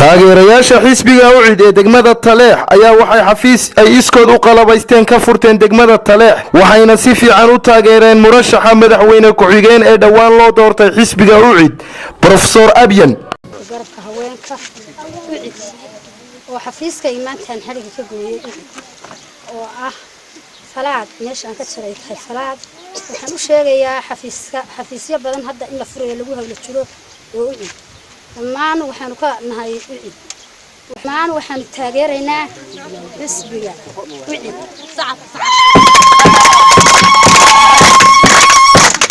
Taageerayaasha xisbiga UCID ee degmada Taleex ayaa waxay xafiis ay iskood u qalabaysteen ka furteen degmada Taleex, waxayna si fiican u taageereen murashaxa madaxweyne ku-xigeen ee dhowaan loo doortay xisbiga UCID, Brofesor Abyan. Garabka haweenka UCID oo xafiiska maantaan xadhiga ka gooyey UCID oo ah Falaad, meesha aan ka jaray tahay Falaad. Waxaan u sheegayaa xafiiska xafiisyo badan hadda in la furayo, lagu hawlo jiro oo UCID. Dhammaan waxaanu ka nahay UCID, dhammaan waxaanu taageeraynaa xisbiga UCID.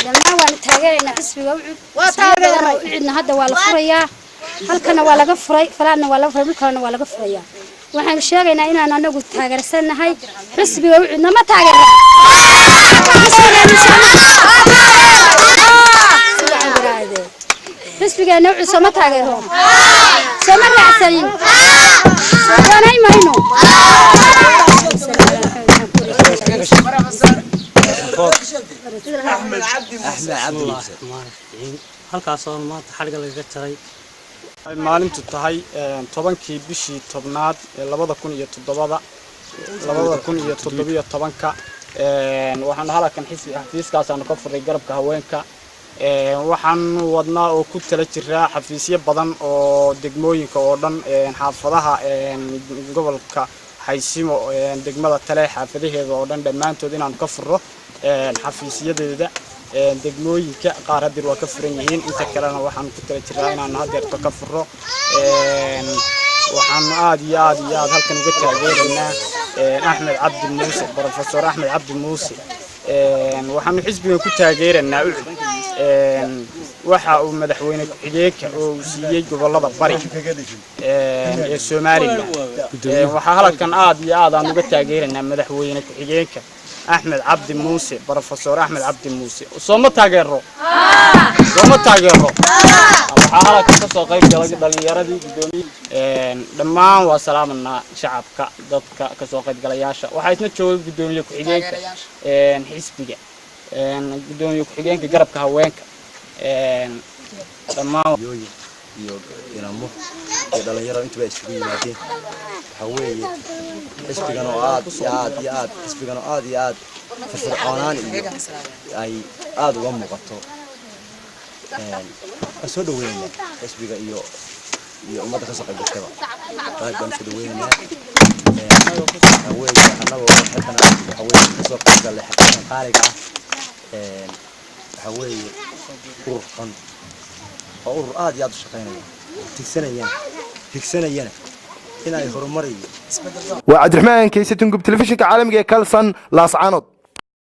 Dhammaan waanu taageeraynaa xisbiga UCID. Xisbiyo badan oo UCIDna hadda waa la furayaa. Halkana waa laga furay, Falaadna waa laga furay, dhul kalena waa laga furayaa. Waxaanu sheegaynaa inaan anagu taageersannahay xisbiga UCIDna. Ma taageerna xisbigeena UCID? Sooma taageero? Sooma raacsanin? Soo doonay mayno. Halkaasoo maanta xadhiga lagaga jaray. Ay maalintu tahay 10-kii bishii 10aad ee 2007-da, 2017-ka. Waxaanu halkan xisbi xafiiskaasaanu ka furay garabka haweenka. Waxaanu wadnaa oo ku tala jiraa xafiisyo badan oo degmooyinka oo dhan, xaafadaha gobolka Xaysimo, degmada Tale xaafadaheeda oo dhan dhammaantood inaanu ka furro xafiisyadeeda. Degmooyinka qaar hadeer waa ka furan yihiin, inta kalena waxaanu ku tala jiraa inaanu hadeerto ka furro. Waxaanu aad iyo aad iyo aad halkan uga taageeraynaa Axmed Cabdi Muuse, Brofesor Axmed Cabdi Muuse. Waxaanu xisbigan ku taageeranaa UCID. Waxa uu madaxweyne ku-xigeenka oo uu siiyey gobolada bari ee Somaliland. Waxaa halkan aad iyo aad aan uga taageeranaa madaxweyne ku-xigeenka Axmed Cabdi Muuse, Brofesor Axmed Cabdi Muuse. Sooma taageero? Sooma taageero? Waxaa halkan kasoo qayb galay dhalinyaradii, guddoomiye, dhammaan waa salaamanaa shacabka, dadka kasoo qaybgalayaasha. Waxaa isna joogay guddoomiye ku-xigeenka xisbiga, guddoomiye ku-xigeenka garabka haweenka, dhammaan. Yooyin iyo inamo iyo dhalinyaro intuba isugu yimaadeen. Waxaa weeye xisbigan oo aad iyo aad iyo aad, xisbigan oo aad iyo aad firfircoonaan iyo ay aada uga muuqato. Waan soo dhaweynaynaa xisbiga iyo ummadda kasoo qayb gashtaba, aad baan usoo dhaweynaynaa. Waxaa weeye annagoo halkan waxaa weeye kasoo qayb gallay xafladan qaaliga ah. Waxaa weeye ururkan waa urur aad iyo aad u shaqaynaya, tigsanayana, higsanayana in ay horumar iyo Waa Cabdiraxmaan Kayse Tungub, telefishinka caalamiga ee Kalsan, Laascaanood.